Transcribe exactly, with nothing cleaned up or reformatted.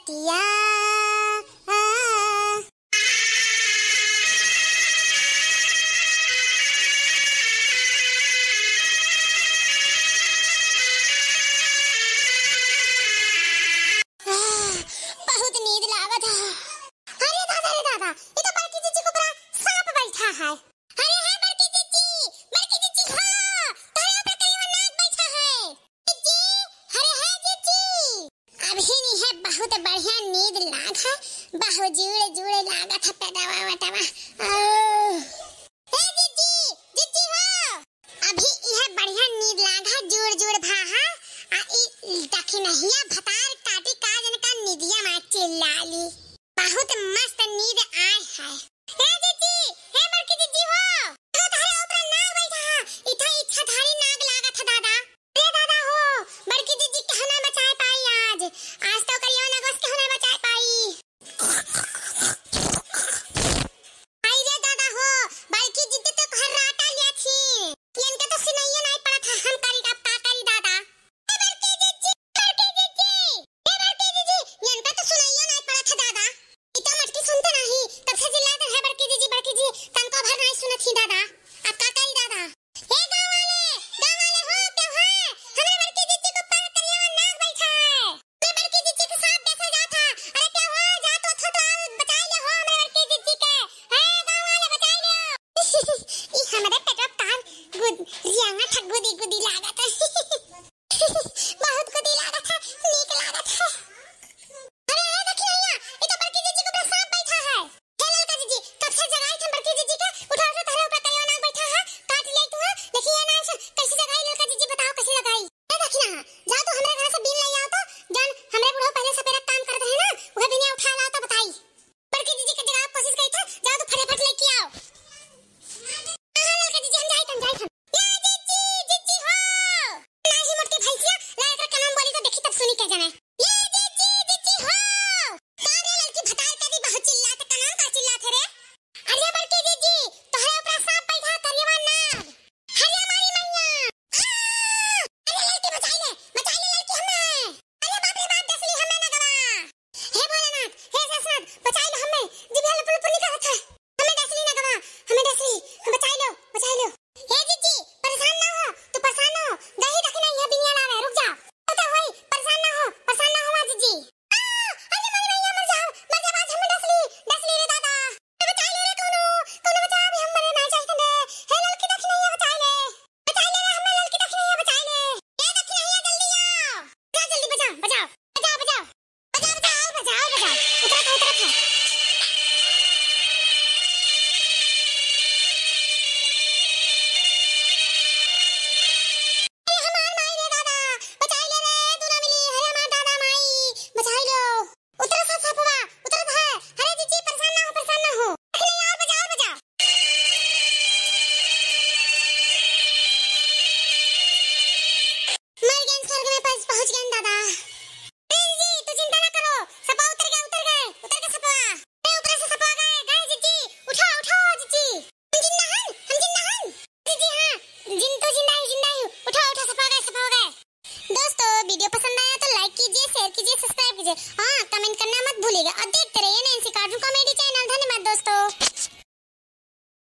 तिया, आ। आह, बहुत नींद लागत है। अरे दादा रे दादा, ई तो बड़की जिज्जी के ऊपरा सांप बैठा है। अरे हे बड़की जिज्जी, बड़की जिज्जी हो, तोहरे ऊपर करिया नाग बैठा है। जिज्जी, अरे हे जिज्जी। अभी नी है, बहुत बढ़िया नींद लाग है, बहुत जुड़े जुड़े लागत है पेटवा वेटवा। ओ। ए जिज्जी, जिज्जी हो। अभी इहे बढ़िया नींद लाग है, जुड़ जुड़ भा है, आ ई दखिनहिया भतार काटी का जन का निदिया मा चिल्लाली। बहुत मस्त नींद आए है। ए जिज्जी, ए बड़की जिज्जी हो। तो तोहरे ऊपर नाग बैठा है, इतना इच्छाधारी नाग लागत है दादा। अरे दादा हो, बड़की जिज्जी केहू ना बचाए पाई आज। आज तो करिया नागवा से केहू ना बचाए पाई। आई रे दादा हो, बड़की जिज्जी तो खर्राटा लिया थी। इनका तो सुनाइयो नाई पड़त है, हम करी अब का करी दादा। ए बड़की जिज्जी, बड़की जिज्जी, ए बड़की जिज्जी, इनका तो सुनाइयो नाई पड़त है दादा। ई तो मटकी सुनते नहीं, तब से चिल्लाते हैं बड़की जिज्जी, बड़की जिज्जी, तनको भर नाई सुनत ही दादा। अब का करी दादा? हे गाँव वाले, गाँव वाले हो, क्यों है? हमरे बड़की जिज्जी के ऊपर करिया नाग बैठा है। हमरे बड़की जिज्जी के सांप डसे जात है। अरे क्यों हो, जात हो तो आओ, बचाई ले हो हमरे बड़की जिज्जी के। हे गाँव वाले, बचाई ले। ई हमरे पेटवा तान गुद, रियांगा ठा गुदी गुदी लागत है। बहुत गुदी लागत है, नीक लागत है। अरे, ए दखिनहिया, ई तो बड़की जिज्जी के ऊपर सांप बैठा है। हे ललका जिज्जी, कब से जगाई थन बड़की जिज्जी के, उठा, उठा, तोहरे ऊपर करिया नाग बैठा है, काट ले तू, हाँ? लेकिन ये नाग से कैसे जगाई ललका जिज्जी, बताओ कैसे जगाई? ए दखिनहा, जा तू हमरे घर से बीन ले आओ तो, जौन हमरे बुढ़ऊ पहले सपेरा काम करत रहे ना, उहे बीनिया उठा लाओ तो बताई। बड़की जिज्जी के जगावे कोशिश करी था, जाओ तू फटाफट लेके आओ। हाँ, हाँ, ललका जिज्जी, हम जाई थन, जाई थन। या जिज्जी, जिज्जी हो। नाही मोटकी भैंसिया, ला एकरा कनवा में बोली तो देखी तब सुनी के जाने। ये जिज्जी, जिज्जी हो। का रे ललकी भतार के दी बहुत चिल्लात, कनवा का चिल्लात है रे? अरे बड़की जिज्जी, तोहरे ऊपर सांप बैठा करियवा नाग। अरे हमारी मैया। आ! अरे ललकी बचाई ले, बचाई ले ललकी हमें। अरे बाप रे बाप, डस ली हमें नगवा। हे भोलेनाथ, हे शेषनाथ, बचाई लो हमें। जिभिया लपु लपु निकलत है। हमें डस ली नगवा, हमें डस ली। बचाई लो, बचाई लो। हे जिज्जी, परेशान ना हो, तू परेशान ना हो। गई दखिनहिया बिनिया लावे, रुक जा। पता होई, परेशान ना हो, परेशान ना हो जिज्जी। आ, अरे मारी मैया, मर जाओ, मर जाओ, आज हमें डस ली, डस ली रे दादा। बचाई ले रे कौनो, कौनो बचाओ, अभी हम मरे ना चाहिए रे। हे ललकी दखिनहिया बचाई ले। बचाई ले रे, हमें ललकी दखिनहिया बचाई ले। ए दखिनहिया जल्दी आओ। जा जल्दी बचाओ, बचाओ, बचाओ, बचाओ। बचाओ, बचाओ, बचाओ, बचाओ। उतरत है, उतरत है। अरे हमार माई रे दादा, बचाई ले रे, दूना मिली, अरे हमार दादा माई, बचाई लो। उतरत है सपवा, उतरत है। अरे जिज्जी, परेशान ना हो, परेशान ना हो। अरे नहीं, और बजा, और बजा। मर गए, स्वर्ग में पहुंच, पहुंच गए दादा। अरे जिज्जी, तू चिंता ना करो, सपवा उतर गए, उतर गए, उतर गए सपवा। अरे ऊपर से सपवा गए, गए जिज्जी, उठो, उठो जिज्जी। हम जिंदा हन, हम जिंदा हन। जिज्जी हाँ, जिन तो जिंदा ही, जिंदा ही। उठो, उठो, सपवा गए, सपवा गए। दोस्तों, video पसंद आया तो like कीजिए, share कीजिए, subscribe कीजिए। हाँ, comment करना मत भूलिएगा और देखते रहिए नैन्सी cartoon comedy।